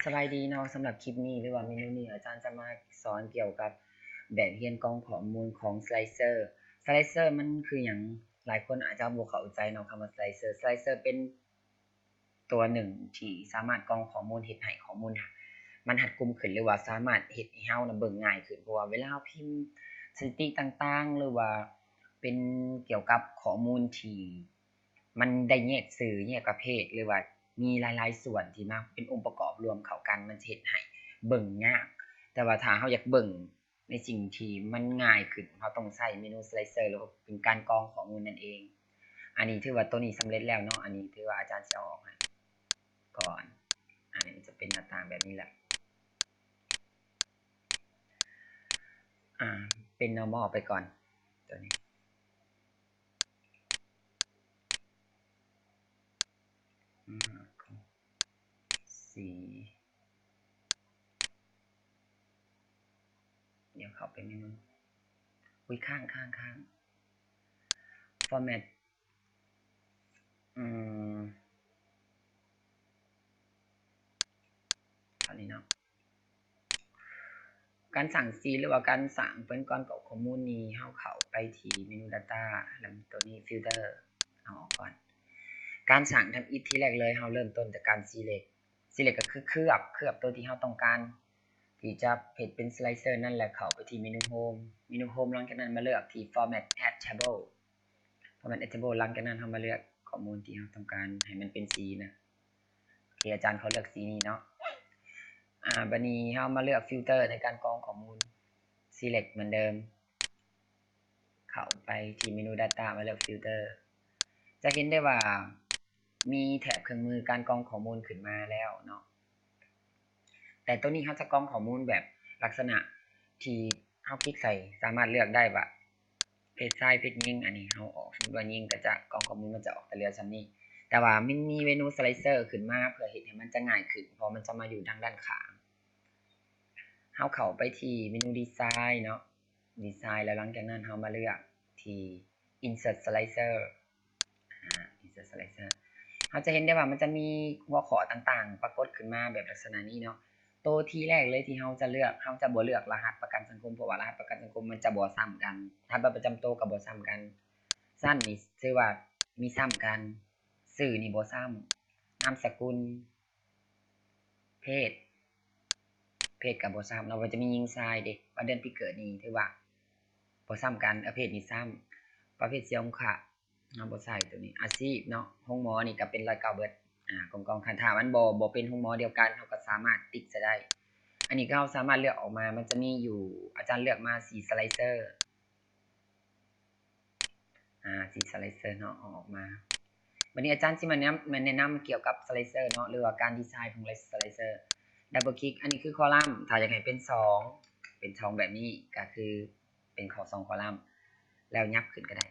ສະບາຍດີເນາະ, ສຳລັບຄລິບນີ້ ຫຼືວ່າເມນູນີ້ ອາຈານຈະມາສອນກ່ຽວກັບແບບຮຽນກອງຂໍ້ມູນຂອງ Slicer. Slicer ມັນຄືຫຍັງ? ຫຼາຍຄົນອາດຈະບໍ່ເຂົ້າໃຈເນາະ ຄຳວ່າ Slicer. Slicer ເປັນຕົວໜຶ່ງທີ່ສາມາດກອງຂໍ້ມູນ ເຮັດໃຫ້ຂໍ້ມູນມັນຮັດກຸມຂຶ້ນ ຫຼືວ່າສາມາດເຮັດໃຫ້ເຮົານະເບິ່ງງ່າຍຂຶ້ນ, ເພາະວ່າເວລາເຮົາພິມສະຖິຕິຕ່າງໆ ຫຼືວ່າເປັນກ່ຽວກັບຂໍ້ມູນທີ່ ມັນໄດ້ແຍກຊື່ ແຍກປະເພດ ຫຼືວ່າມີຫຼາຍໆສ່ວນທີ່ມາເປັນອົງປະກອບລວມເຂົ້າກັນ ມັນຈະເຮັດໃຫ້ເບິ່ງຍາກ. ແຕ່ວ່າຖ້າເຮົາຢາກເບິ່ງໃນສິ່ງທີ່ມັນງ່າຍຂຶ້ນ ເຮົາຕ້ອງໃຊ້ເມນູ Slicer ຫຼືວ່າເປັນການກອງຂໍ້ມູນນັ້ນເອງ. ອັນນີ້ຖືວ່າໂຕນີ້ສຳເລັດແລ້ວເນາະ, ອັນນີ້ຖືວ່າອາຈານຊິເອົາອອກໃຫ້ກ່ອນ. ອັນນີ້ມັນຈະເປັນໜ້າຕ່າງແບບນີ້ແຫຼະ. ອາ ເປັນ normal ໄປກ່ອນ ໂຕນີ້. ອືມ ສີ ດຽວເຂົ້າໄປເມນູ ອຸ້ຍ ຄ້າງ ຄ້າງ ຄ້າງ format ອືມ ເທົ່ານີ້ເນາະ. ການສ້າງຊີດ ຫຼືວ່າການສ້າງເປັນການກອງຂໍ້ມູນນີ້ ເຮົາເຂົ້າໄປທີ່ເມນູ Data ແລ້ວໂຕນີ້ Filter ເອົາອອກກ່ອນ. ການສ້າງທຳອິດທີແລກເລີຍ ເຮົາເລີ່ມຕົ້ນຈາກການ Select. Select ກໍຄືເລືອກ ເລືອກໂຕທີ່ເຮົາຕ້ອງການທີ່ຈະເຮັດເປັນ Slicer ນັ້ນ ແລ້ວເຂົ້າໄປທີ່ເມນູ Home. ເມນູ Home ຫຼັງຈາກນັ້ນມາເລືອກທີ່ Format as Table. Format as Table ຫຼັງຈາກນັ້ນເຮົາມາເລືອກຂໍ້ມູນທີ່ເຮົາຕ້ອງການໃຫ້ມັນເປັນສີນະ. ໂອເຄ ອາຈານຂໍເລືອກສີນີ້ເນາະ. ອາ ບາດນີ້ເຮົາມາເລືອກ Filter ໃນການກອງຂໍ້ມູນ. Select ເໝືອນເດີມ ເຂົ້າໄປທີ່ເມນູ Data ມາເລືອກ Filter. ຈະເຫັນໄດ້ວ່າມີແຖບເຄື່ອງມືການກອງຂໍ້ມູນຂຶ້ນມາແລ້ວເນາະ. ແຕ່ໂຕນີ້ເຮົາຈະກອງຂໍ້ມູນແບບລັກສະນະທີ່ເຮົາຄລິກໃສ່ ສາມາດເລືອກໄດ້ວ່າເພດຊາຍ ເພດຍິງ. ອັນນີ້ເຮົາອອກ ສົມມຸດວ່າຍິງກໍຈະ ກອງຂໍ້ມູນມັນຈະອອກແຕ່ເຫຼືອສ່ຳນີ້. ແຕ່ວ່າມັນມີເມນູ Slicer ຂຶ້ນມາເພື່ອເຮັດໃຫ້ມັນຈະງ່າຍຂຶ້ນ ເພາະມັນຈະມາຢູ່ທາງດ້ານຂ້າງ. ເຮົາເຂົ້າໄປທີ່ເມນູ Design ເນາະ. Design ແລ້ວຫຼັງຈາກນັ້ນເຮົາມາເລືອກທີ່ Insert Slicer. ອາ Insert Slicer ເຮົາຈະເຫັນໄດ້ວ່າມັນຈະມີຫົວຂໍ້ຕ່າງໆປາກົດຂຶ້ນມາແບບລັກສະນະນີ້ເນາະ. ໂຕທີແລກເລີຍທີ່ເຮົາຈະເລືອກ ເຮົາຈະບໍ່ເລືອກລະຫັດປະກັນສັງຄົມ ເພາະວ່າລະຫັດປະກັນສັງຄົມມັນຈະບໍ່ຊ້ຳກັນ, ລະຫັດບັດປະຈຳໂຕກໍບໍ່ຊ້ຳກັນ. ຊັ້ນນີ້ຖືວ່າມີຊ້ຳກັນ, ຊື່ນີ້ບໍ່ຊ້ຳ, ນາມສະກຸນ, ເພດ ເພດກໍບໍ່ຊ້ຳເນາະ ວ່າຈະມີຍິງຊາຍເດ້. ວ່າເດືອນປີເກີດນີ້ຖືວ່າບໍ່ຊ້ຳກັນ, ເພດນີ້ຊ້ຳ. ປະເພດສຽງຂະ ເຮົາບໍ່ໃສ່ໂຕນີ້. ອາຊີບເນາະ ໂຮງໝໍນີ້ກໍເປັນຮ້ອຍເກົ້າເບິດ. ອາ ກອງໆ ຄັນຖ້າມັນບໍ່ ບໍ່ເປັນໂຮງໝໍດຽວກັນ ເຮົາກໍສາມາດຕິກໃສ່ໄດ້. ອັນນີ້ກໍເຮົາສາມາດເລືອກອອກມາ ມັນຈະມີຢູ່ ອາຈານເລືອກມາສີ່ Slicer. ອາ ສີ່ Slicer ເນາະ ເອົາອອກມາ. ບັດນີ້ອາຈານຊິມາແນະນຳ ແນະນຳກ່ຽວກັບ Slicer ເນາະ ຫຼືວ່າການດີໄຊຂອງ Slicer. Double click ອັນນີ້ຄືຄໍລັມ ຖ້າຢາກໃຫ້ເປັນຊ່ອງ ເປັນຊ່ອງແບບນີ້ ກໍຄືເປັນຂໍ້ ສອງຄໍລັມ ແລ້ວຫຍັບຂຶ້ນກໍໄດ້.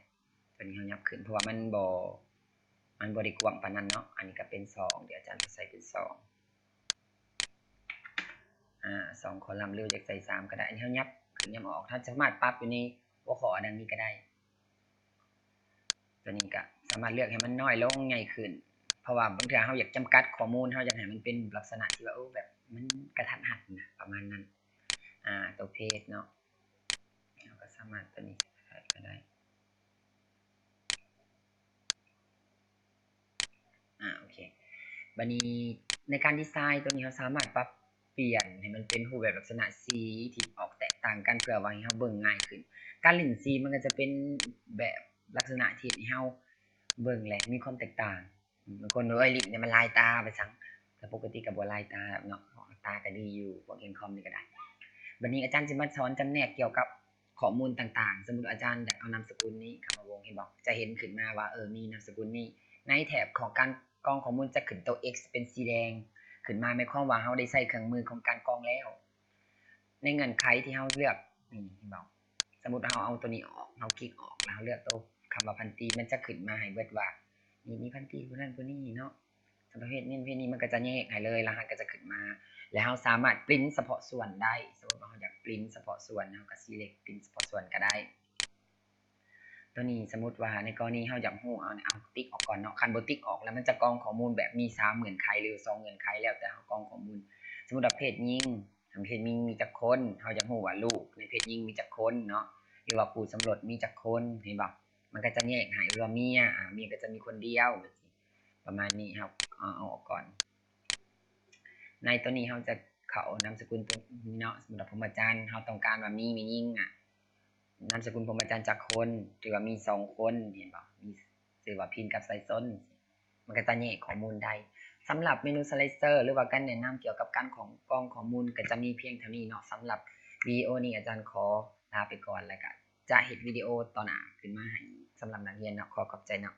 ຕົວນີ້ເຮົາຫຍັບຂຶ້ນ ເພາະວ່າມັນບໍ່ ມັນບໍ່ໄດ້ກວ້າງປານນັ້ນເນາະ. ອັນນີ້ກໍເປັນຊ່ອງ ດຽວອາຈານຈະໃສ່ເປັນຊ່ອງ ອາ ສອງຄໍລັມ ຫຼືວ່າຢາກໃສ່ສາມກໍໄດ້. ອັນນີ້ເຮົາຫຍັບຂຶ້ນຫຍັບອອກ ເຮົາສາມາດປັບຢູ່ໃນຫົວຂໍ້ດັ່ງນີ້ກໍໄດ້. ຕົວນີ້ກໍສາມາດເລືອກໃຫ້ມັນນ້ອຍລົງ ໃຫຍ່ຂຶ້ນ ເພາະວ່າບາງເທື່ອເຮົາຢາກຈຳກັດຂໍ້ມູນ ເຮົາຢາກໃຫ້ມັນເປັນລັກສະນະທີ່ວ່າ ໂອ້ ແບບມັນກະທັດຮັດນະ ປະມານນັ້ນ. ອາ ຕົວເພດເນາະ ເຮົາກໍສາມາດຕົວນີ້ກໍໄດ້. ອາ ໂອເຄ ບັດນີ້ໃນການດີໄຊຕົວນີ້ ເຮົາສາມາດປັບປ່ຽນໃຫ້ມັນເປັນຮູບແບບລັກສະນະສີທີ່ອອກແຕກຕ່າງກັນ ເພື່ອວ່າໃຫ້ເຮົາເບິ່ງງ່າຍຂຶ້ນ. ການຫຼິ້ນສີມັນກໍຈະເປັນແບບລັກສະນະທີ່ເຮັດໃຫ້ເຮົາເບິ່ງແລະມີຄວາມແຕກຕ່າງ. ບາງຄົນ ໂອ້ຍ ຫຼິ້ນນີ້ມັນລາຍຕາໄປຊັ້ນ ແຕ່ປົກກະຕິກໍບໍ່ລາຍຕາດອກເນາະ ຕາກໍດີຢູ່ ພວກຮຽນຄອມນີ້ກໍໄດ້. ບັດນີ້ອາຈານຊິມາສອນຈຳແນກກ່ຽວກັບຂໍ້ມູນຕ່າງໆ. ສົມມຸດອາຈານຢາກເອົານາມສະກຸນນີ້ເຂົ້າມາວົງ ເຫັນບໍ່ ຈະເຫັນຂຶ້ນມາວ່າ ເອີ ມີນາມສະກຸນນີ້. ໃນແຖບຂອງການກອງຂໍ້ມູນຈະຂຶ້ນໂຕ X ເປັນສີແດງຂຶ້ນມາ ໝາຍຄວາມວ່າເຮົາໄດ້ໃຊ້ເຄື່ອງມືຂອງການກອງແລ້ວ. ໃນເງື່ອນໄຂທີ່ເຮົາເລືອກນີ້ ເຫັນບໍ່ ສົມມຸດເຮົາເອົາຕົວນີ້ອອກ ເຮົາຄລິກອອກ ແລ້ວເຮົາເລືອກຕົວຄຳວ່າພັນຕີ ມັນຈະຂຶ້ນມາໃຫ້ເບິດວ່າ ນີ້ ມີພັນຕີຜູ້ນັ້ນຜູ້ນີ້ເນາະ ປະເພດນັ້ນປະເພດນີ້ ມັນກໍຈະແຍກໃຫ້ເລີຍ ລະຫັດກໍຈະຂຶ້ນມາ ແລ້ວເຮົາສາມາດປຣິ້ນສະເພາະສ່ວນໄດ້. ສົມມຸດວ່າເຮົາຢາກປຣິ້ນສະເພາະສ່ວນ ເຮົາກໍ select ປຣິ້ນສະເພາະສ່ວນກໍໄດ້. ຕົວນີ້ສົມມຸດວ່າໃນກໍລະນີເຮົາຢາກຮູ້ ເອົາ ເອົາຕິກອອກກ່ອນເນາະ ຄັນບໍ່ຕິກອອກແລ້ວມັນຈະກອງຂໍ້ມູນແບບມີສາມເງື່ອນໄຂ ຫຼື ສອງເງື່ອນໄຂ ແລ້ວແຕ່ເຮົາກອງຂໍ້ມູນ. ສົມມຸດວ່າເພດຍິງ ເພດຍິງມີຈັກຄົນ ເຮົາຢາກຮູ້ວ່າລູກໃນເພດຍິງມີຈັກຄົນເນາະ ຫຼືວ່າຄູ່ສົມລົດມີຈັກຄົນ ເຫັນບໍ່? ມັນກໍຈະແຍກໃຫ້ວ່າເມຍ ອາ ເມຍກໍຈະມີຄົນດຽວ ປະມານນີ້ ເຮົາເອົາອອກກ່ອນ. ໃນຕົວນີ້ເຮົາຈະເຂົ້ານາມສະກຸນຕົວນີ້ເນາະ ສົມມຸດວ່າພົມມະຈັນ ເຮົາຕ້ອງການວ່າມີແມ່ຍິງອະ ນາມສະກຸນພົມມະຈັນຈັກຄົນ ຖືວ່າມີສອງຄົນ ເຫັນບໍ່? ມີຊື່ວ່າພິນກັບໄຊຊົນ ມັນກໍຈະແຍກຂໍ້ມູນໄດ້. ສຳລັບເມນູສະໄລເຊີ ຫຼືວ່າການແນະນຳກ່ຽວກັບການຂອງ ກອງຂໍ້ມູນ ກໍຈະມີພຽງເທົ່ານີ້ເນາະ. ສຳລັບວິດີໂອນີ້ ອາຈານຂໍລາໄປກ່ອນ ແລ້ວກໍຈະເຮັດວິດີໂອຕໍ່ໜ້າຂຶ້ນມາໃຫ້ອີກ ສຳລັບນັກຮຽນເນາະ. ຂໍຂອບໃຈເນາະ.